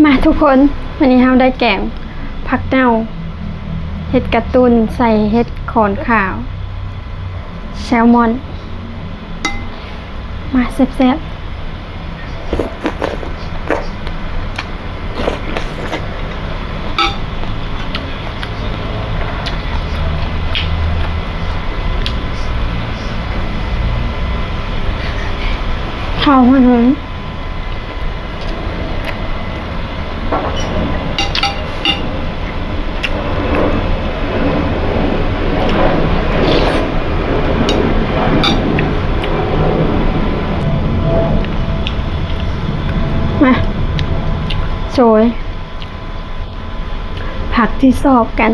ມາທຸກຄົນ, ມື້ນີ້ເຮົາໄດ້ແກງຜັກເນົ່າ ເຫັດກະຕຸ້ນ ໃສ່ເຫັດຂອນຂາວ ແຊລມອນ. ມາແຊບໆ. ເຂົ້າຫອມໆ. ມາ ໂຊຍ ຜັກທີ່ຊອບກັນ.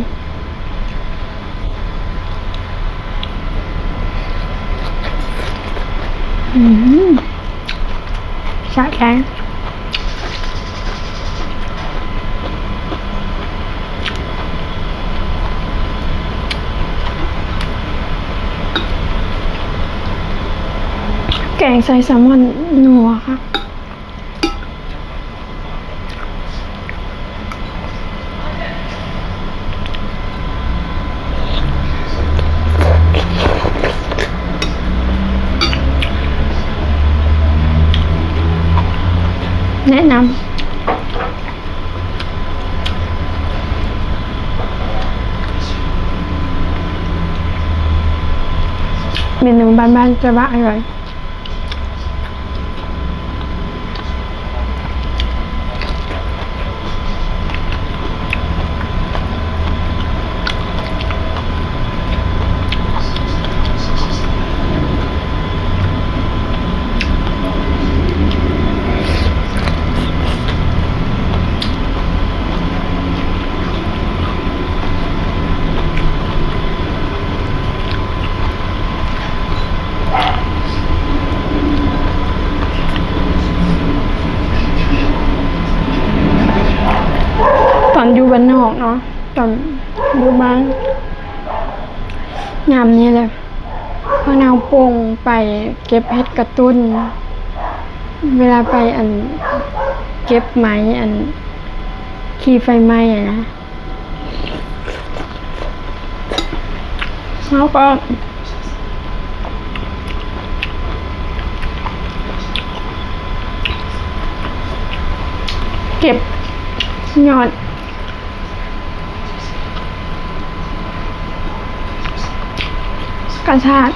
ອືມ ສະໃຈ. ແກງໃສ່ແຊລມອນນົວຄັກ. ແນະນຳ ເມນູບ້ານໆ ແຕ່ວ່າອະຮ່ອຍ. ຕອນຢູ່ບ້ານນອກເນາະ ຕອນຢູ່ບ້ານ ຍາມນີ້ແຫຼະ ພານ້ອງປົ່ງໄປເກັບເຫັດກະຕຸ້ນ ເວລາໄປ ອັນ ເກັບໄມ້ ອັນ ຂີ້ໄຟໄໝ້ຫັ້ນນະ. ເຮົາກໍເກັບຍອດກະຊາກ.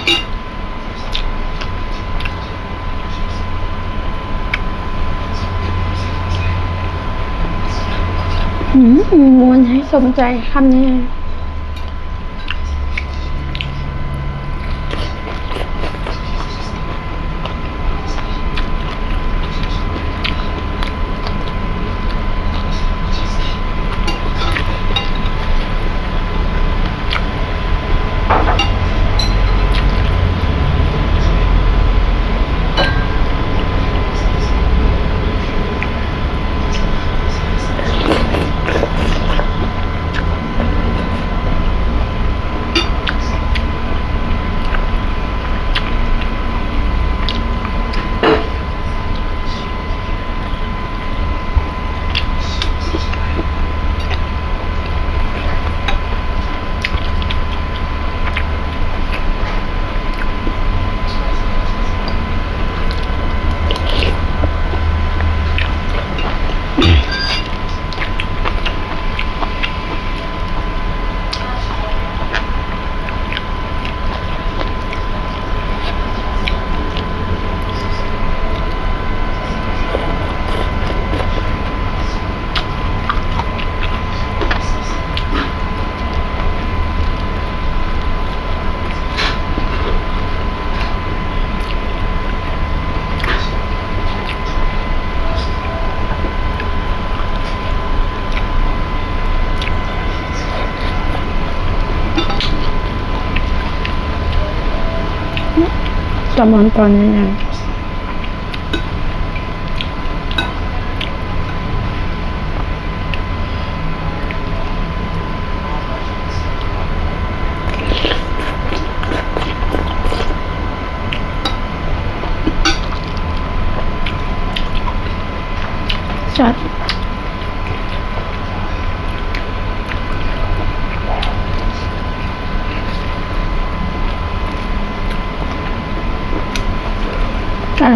ອືມ ມ່ວນໃຫ້ສົມໃຈຄຳນີ້. ແຊລມອນຕອນໃຫຍ່ໆ. ຈັດ.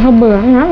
ເຂົາເບື່ອນະ.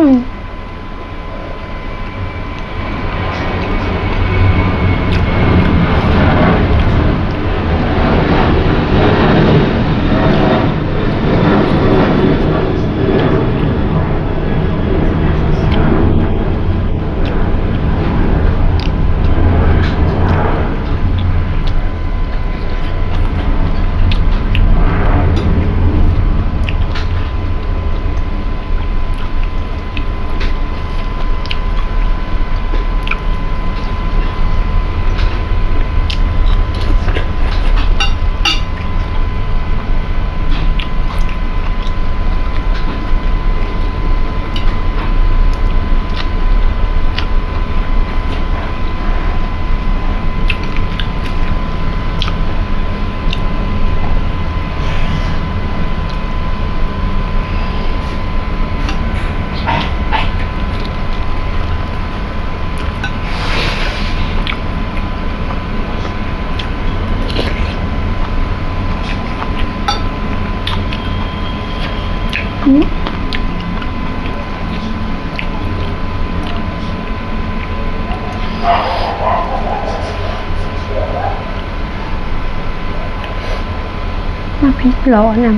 ມາພິກເລາະນຳ.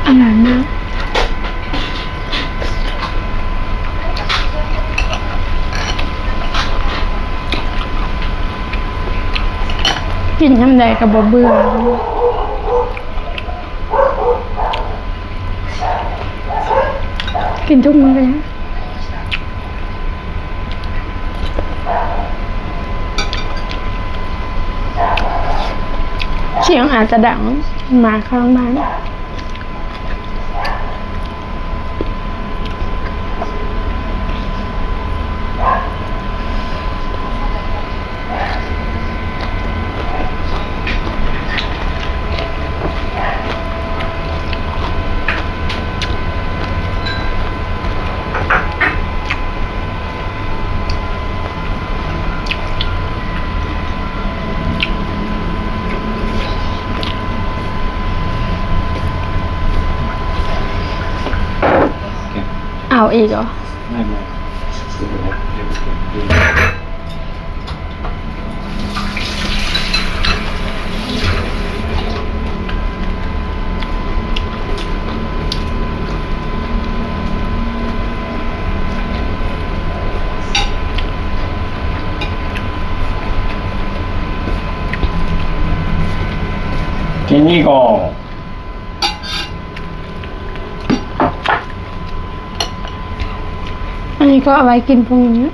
ອະໄລນະ? ກິນຍາມໃດກໍບໍ່ເບື່ອ. ກິນທຸກມື້ກໍຍັງ ສຽງອາດຈະດັງ ໝາຂ້າງບ້ານ. ເອົາອີກເຫາະ? ໄດ້ ໄດ້. ກິນນີ້ກໍ ອັນນີ້ກໍເອົາໄວ້ກິນພວກນີ້.